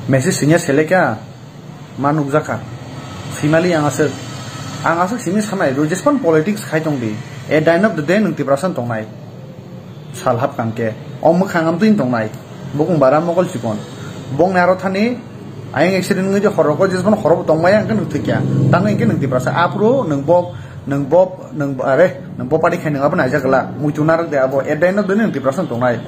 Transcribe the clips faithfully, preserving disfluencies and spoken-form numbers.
Message singya seleka ma nukjakha. Simali ang aswk, ang aswk simi sanai rw, jespan politics khai tong di. At the end of the day nwng Tiprasa tongnai. Sal hap kang ke. O mwkhang am twin tongnai. Bukung bara mokol chikon. Bong naro thani ayang accident ngi horo ko jespan horo tongmaya ang nwng thikya. Tang ngi nwng Tiprasa apro nwng bok, nwng bok, nwng are, nwng bok pari khai nwng abo naijak la. Muitu narok de abo. At the end of the day nwng Tiprasa tongnai.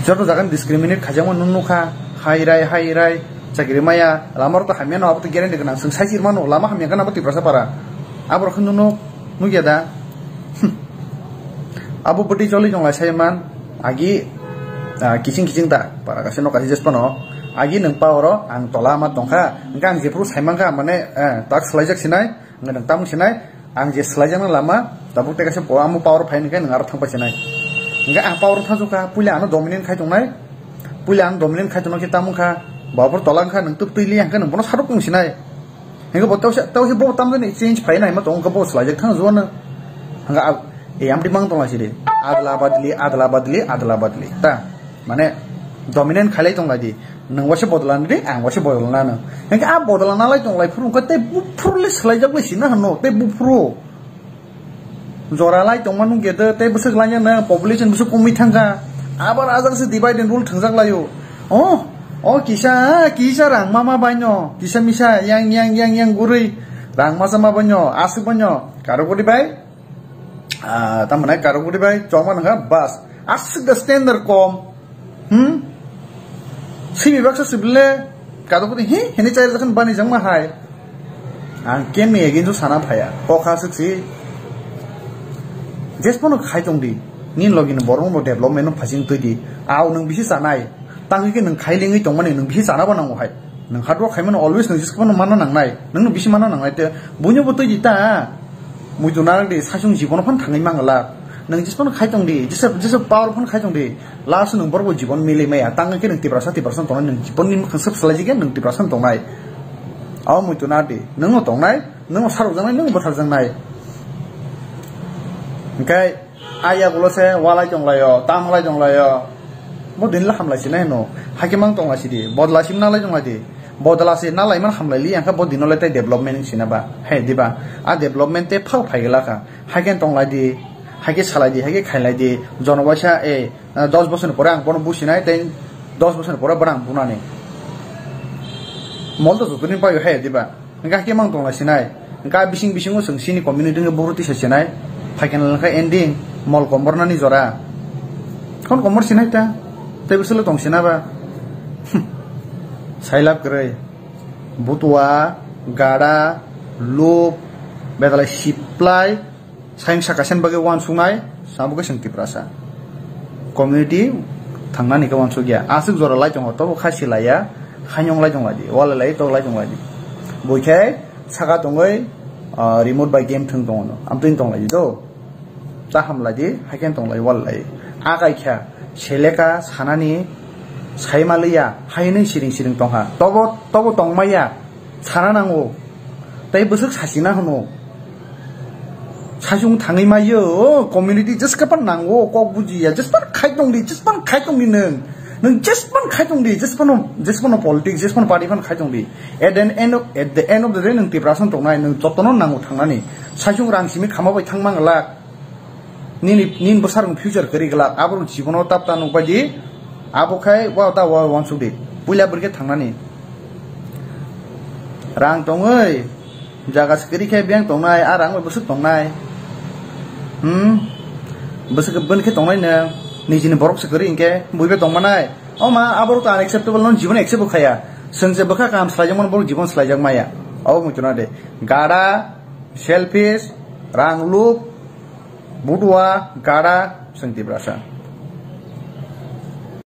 Joto jagan discriminate khajakma nung nukha, hai rai, hai rai, chakri maya, lama rok to hamya no, abo to guarantee gwnang, chwng sai chirmano, lama hamya gana abo Tiprasa para. Abo rok nung nuk, nukya da? Abo bwtwi choli tonglai sai man, agi, ah, kiching kiching ta, para kasi no kasi jespa no, agi nwng pa oro, ang tola ma tongkha, hwnkhe ang jephuru sai mankha, mane, eh, tak swlaijak sinai, Hwnkhe nwng tamung sinai, ang je swlaijaknai lama, tabuk tei kaisa po-, amo power phai hwnkhe nwng aro thangpai sinai. Hwnkhe ang power thangjakha, puila ano dominate khai tongnai, puila ano dominate khai tongna khe tamung kha, bopor tola wngkha, nwng tub twi li hwnkhe nwng bono saruk tong sinai. Hwnkhe bo tausa, tausa bo tamjani change phai nai ma tong, hwnkhe bo swlaijak thang juano. Hwnkhe ab-, e amtwi mang tongla sidi. Adla badli, adla badli, adla badli. Ta. Mane, dominant khailai tonglai di. Nwng waisa bodol nani di, ang waisa bodol nano. Hingke a bodol nalai tonglai phuru, hingke tei buphuru le swlaijak le sina hano, tei buphuru. Jora lai tongma nung kete, tei bwswk laina nang, population bwswk komwi thangkha. Abar ajak se divide and rule thangjak laio. Oh, oh, kisa, kisa rang mama baino, kisa misa, yang, yang, yang, yang gurui, rang masa ma baino, aswk baino, karo gori bai. Ah, tamani karokbudi bai chongma nangkha bas. Aswk da standard kom. Hmm? Sibi baksa sibile kadokbudi hi hini chai jakhan bani jangma hai. Ang kemni against o sana phaya. Kokha swk si. Jespono khai tong di. Nin logi no borok no development no phasing twi di. Aw nwng bisi sanai. Tangwi khe nwng khai lingwi tongmani nwng bisi sana bo nango hai. Nwng hard work khaimano always nwng jiskhano manna nangnai. Nwng no bisi manna nangnai te buino bo twi di ta. Muitu narang di saichung jibono phan thangwi mangla. Nwng jiskhano khai tong di, jesa, jesa power phan khai tong di. Last nwng borok bo jibon mili maya. Tangwi khe nwng Tiprasa, Tiprasa tongnai nwng jibon ni mwkhang sep salai jikhe nwng Tiprasa tongnai. Abo muitu nar di. Nwng no tongnai, nwng no sarok jangnai, nwng bo thar jangnai. Hingkai Aya gulo se walai tonglaio, tamlai tonglaio. Bo din la hamlai sinai no. Hakhe mang tonglai sidi. Bodla sim nalai tonglai di. Bodla se nalai man hamlai li, angkha bo dino le tei development sina ba. He, diba? A development te phal phai gala kha. Hakhe tonglai di. Hakhe salai di, hakhe khailai di. Jono waisa, e, dos bosor ni pore ang bono businai, tei dos bosor ni pore bono ang bunani. Mol to jotoni paio he, diba? Hingke hakhe mang tongla sinai. Hingke a bising bisingo chwng chini community hingke buhru tisa sinai. Phaikhe nalangkha ending, mol komornani jora. Kon komor sinai ta? Tei bwswkle tong sina ba? Sailab kwrwi. Butua, gada, lup, bedalai siplai, Sayang saka sen bagwi uansuknai, sabo khe chwng Tiprasa. Community thangnani khe uansukya. Aswk jora lai tongo, tobo kha silaiya, khanyong lai tonglaidi, walai lai, tok lai tonglaidi. Buikhai saka tongwi, ah, remote bai game thwng tongo no. Amtwini tonglaidi do. Ta hamlaidi, haikhe tonglaidi, walai lai. Akai kha, seleka, sanani, saimaliya, hainwi siring siring tongha. Tobo, tobo tongmaya. Sana nango. Tai bwswk sachina hwno. Sachung thangwi maiyo, community jeska pan nango, kok bujiya, jespan khai tong di, jespan khai tong di nwng. Nwng jespan khai tong di, jespan, jespan politics, jespan party fan khai tong di. At the end of, at the end of the day, nwng Tiprasa tongnai, nwng jotono nango thangnani. Sachung rang simi khama bai thang mangla. Nini, nini bwsarokni future kwrwi glak, aborok jibono tap ta nukbai di, abo khai wa ta wa uansuk di, puila bwrwi khe thangnani. Rang tongwi, jaga se kwrwi khe bank tongnai, a rang bai bwswk tongnai. Hmm? Bwswk bwni khe tongnai nwng, nijini borok se kwrwi hinkhe, buibai tongmanai. O ma, aborok to unacceptable, no jibono accept bo khaya. Chwng je bwkha kaham swlaijakmano, borok jibon swlaijak maya. Abo muitu na de. Gada, selfish, rang lup, Budua, gada, chwng Tiprasa.